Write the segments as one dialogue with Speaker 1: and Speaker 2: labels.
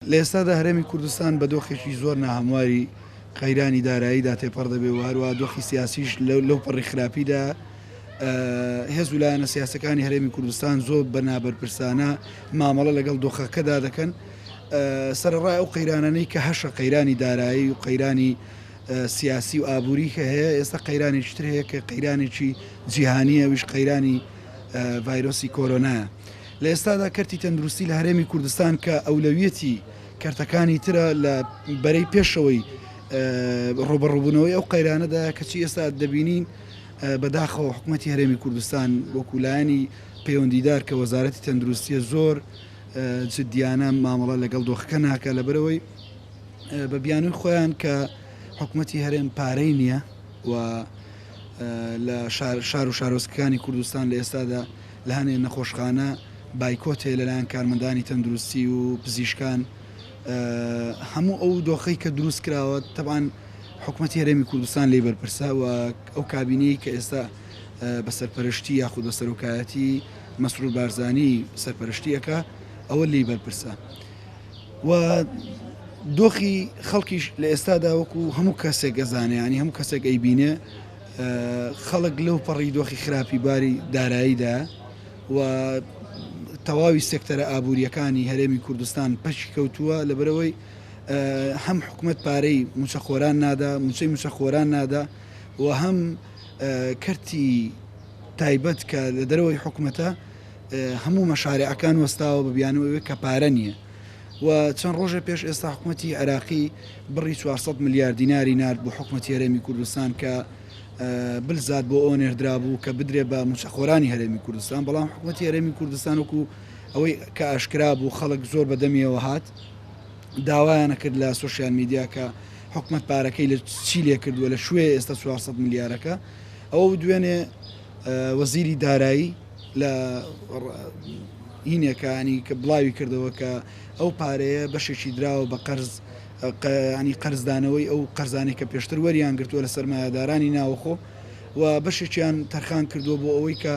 Speaker 1: لە ئێستادا هەرێمی کوردستان بە دۆخێکی زۆر ناهەمواری قەیرانی داراییدا تێپەڕ دەبێ و هەروەها دۆخی سیاسیش لەو پەڕی خراپیدا هێز و لایەنە سیاسەکانی هەرێمی کوردستان زۆر بە نابەرپرسانە مامەڵە لەگەڵ دۆخەکەدا دەکەن سەرەڕای ئەو قەیرانانەی کە هەشە قەیرانی دارایی و قەیرانی سیاسی و ئابووری کە هەیە ئێستا قەیرانێکی تر هەیە کە قەیرانێکی جیهانیە ویش قەیرانی ڤایرۆسی کۆرۆنایە. لە ئێستادا کەرتی تەندروستی لە هەرێمی کوردستان کە ئەولەویەتی کەرتەکانی ترە لە بەرەی پێشەوەی ڕوبەڕوبوونەوەی ئەو قەیرانەدا کەچی ئێستا دەبینین بەداخەوە حکوومەتی هەرێمی کوردستان وەکو لایەنی پەیوەندیدار کە وەزارەتی تەندروستیە زۆر جدیانە مامەڵە لەگەڵ دۆخەکە ناکە لەبەرەوەی بە بیانووی خۆیان کە حکوومەتی هەرێم پارەی نییە و لە شار و شارۆچکەکانی کوردستان لە ئێستادا لە هەنێ نەخۆشخانە بایکۆت هەیە لەلایەن کارمەندانی تەندروستی و پزیشکان هەموو ئەو دۆخەی کە دروست کراوە تەبان حکوومەتی هەرێمی کوردستان لی بەرپرسە و ئەو کابینەی کە ئێستا بە سەرپەرشتی یاخود بە سەرۆکایەتی مەسرور بارزانی سەرپەرشتیەکە ئەوە لی بەرپرسە و دۆخی خەڵکیش لە ئێستادا وەکو هەموو کەسێک ئەزانێ ینی هەموو کەسێک ئەیبینێ خەڵک لەو پەڕی دۆخی خراپی باری داراییدا و تەواوی سێکتەرە ئابووریەکانی هەرێمی کوردستان پەکی کەوتووە لەبەرەوەی هەم حکومت پارەی موچەخۆران نادا موچەی موچەخۆران نادا و هەم کەرتی تایبەت کە لە دەرەوەی حکومەتە هەموو مەشارعەکان وەستاوە بە بیانووی کە پارە نییە و چەند ڕۆژێ پێش ئێستا حکومەتی عێراقی بڕی 400 ملیار دیناری نارد بۆ حکومەتی هەرێمی کوردستان کە بلزات بۆ ئەوە نێردرابوو کە بدرێ بە مووچەخۆرانی هەرێمی کوردستان بەڵام حکومەتی هەرێمی کوردستان وەکو ئەوەی کە ئاشکرا بوو خەڵک زۆر بەدەمیەوە هات داوایانە کرد لە سۆشیال میدیا کە حکومەت پارەکەی لە چی لێ کردووە لە شوێ ئێستا 400 ملیارەکە ئەوە دوێنێ وەزیری دارایی لە هینێکە ینی کە بڵاوی کردەوە کە ئەو پارەیە بەشێکی دراوە بە قەرز ینی قەرزدانەوەی ئەو قەرزانەی کە پێشتر وەریان گرتووە لە سەرمایەدارانی ناوەخۆ و بەشێکیان تەرخان کردووە بۆ ئەوەی کە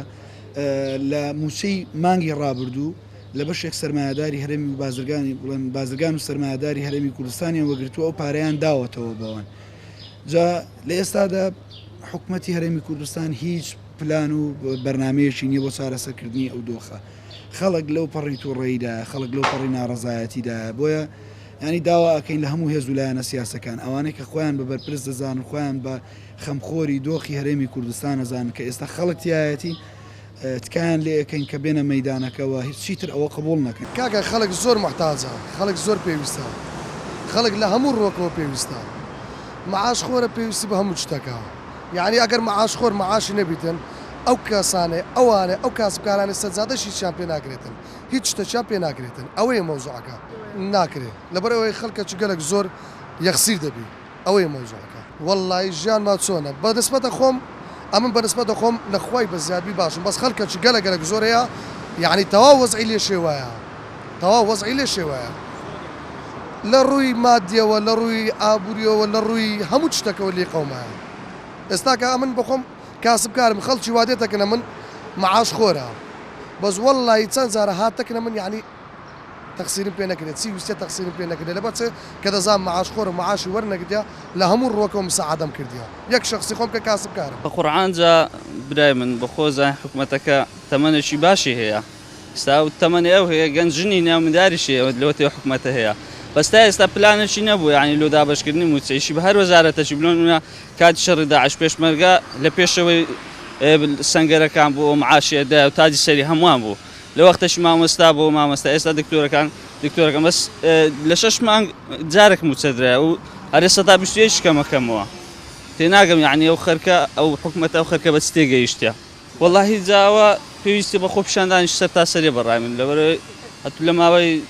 Speaker 1: لە مووچەی مانگی ڕابردوو لە بەشێک سەرمایەداری هەرێمی و بازرگانی بڵێن بازرگان و سەرمایەداری هەرێمی کوردستانیان وەگرتووە ئەو پارەیان داوەتەوە بەوان جا لە ئێستادا حکومەتی هەرێمی کوردستان هیچ پلان و بەرنامەیەکی نییە بۆ چارەسەرکردنی ئەو دۆخە. خەڵک لەو پەڕی توڕەییدایە، خەڵک لەو پەڕی ناڕەزایەتیدایە، بۆیە یانی داوا ئەکەین لە هەموو هێز و لایەنە سیاسەکان، ئەوانەی کە خۆیان بە بەرپرس دەزانن، خۆیان بە خەمخۆری دۆخی هەرێمی کوردستان ئەزانن کە ئێستا خەڵک تیایەتی، تکایان لێ ئەکەین کە بێنە مەیدانەکەوە، هیچ چیتر ئەوە قبوڵ نەکەن.
Speaker 2: کاکە خەڵک زۆر موحتاجە، خەڵک زۆر پێویستە، خەڵک لە هەموو ڕووەکەوە پێویستە، مەعاش خۆرە پێویستی بە هەموو شتەکە. یەعنی ئەگەر مەعاش خۆر مەعاشی نەبیتن ئەو کەسانەی ئەوانەی ئەو کاسبکارانەی سەجادەش هیچیان پێ ناکرێتن هیچ شتەکیان پێ ناکرێتن ئەوەیە مەوزوعەکە ناکرێ لەبەر ئەوەی خەلکەکی گەلەک زۆر یەخسیر دەبی ئەوەیە مەوزوعەکە. وەڵایی ژیانمان چۆنە بە نسبەتە خۆم ئەمن بە نسبەتە خۆم لە خوای بە زیادبی باشم بەس خەلکەکی گەلەک گەلەک زۆر هەیە یەعنی تەواو وەزعی لێ شێوایە تەواو وەزعی لێ شێوایە لە ڕووی مادیەوە لە ڕووی ئابووریەوە لە ڕووی هەموو شتەکەوە لێی قەومایە ئێستاکە ئەمن بەخۆم کاسبکارم خەڵکی وا دێتەکنە من معاش خۆرە بەس وەڵڵاهی چەند جارە هاتەکنە من یەعنی تەقسیرم پێ نەکرێت چی ویستە تەقسیرم پێ نەکرێت لەبەر چ کە دەزانم معاش خۆرم معاشی وەرنەگرتیە لە هەموو ڕووەکەوە مساعەدەم کردیە یەک شەخسی خۆم کە کاسبکارم.
Speaker 3: بەقورعان جا برای من بەخۆ زان حکومەتەکە تەمەنێکی باشی هەیە ئێستا ئەو تەمەنی ئەو هەیە گەنج ژنی ناو منداریش هەیە لەوەتەی ئەو حکومەتە هەیە بەس تا ئێستا پلانێکی نەبوو یعنی لۆ دابەشکردنی مووچەیشی بە هەر وەزارەتەکی بلۆن منە کاتی شەڕی داعش پێشمەرگە لە پێشەوەی سەنگەرەکان بوو ئەو معاشی ئەدایە و تاجی سەری هەمووان بوو لە وەختەشی مامۆستا بۆ مامۆستا ئێستا دکتۆرەکان دکتۆرەکان بەس لە شەش مانگ جارێک مووچە درایە و هەرێ سەدا 21 کەمەکەمەوە تێناگەم یعنی ئەو خەرکە ئەو حکومەتە ئەو خەرکە بە چ تێگەیشتە وەڵاهی جا ئەوە پێویستی بە خۆپیشاندانیش سەرتاسەریە بە ڕای من لەبەرئەوەی ئەتوو لە ماوەی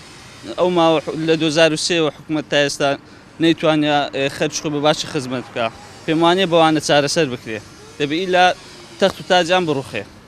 Speaker 3: ئەو ماوە لە 2003 وە حکومەت تا ئێستا نەیتوانیە خەرج خۆی بە باشی خزمەت بکا پێم وانیە بەوانە چارەسەر بکرێ دەبێ ئیلا تەخت و تاجیان بڕوخێ.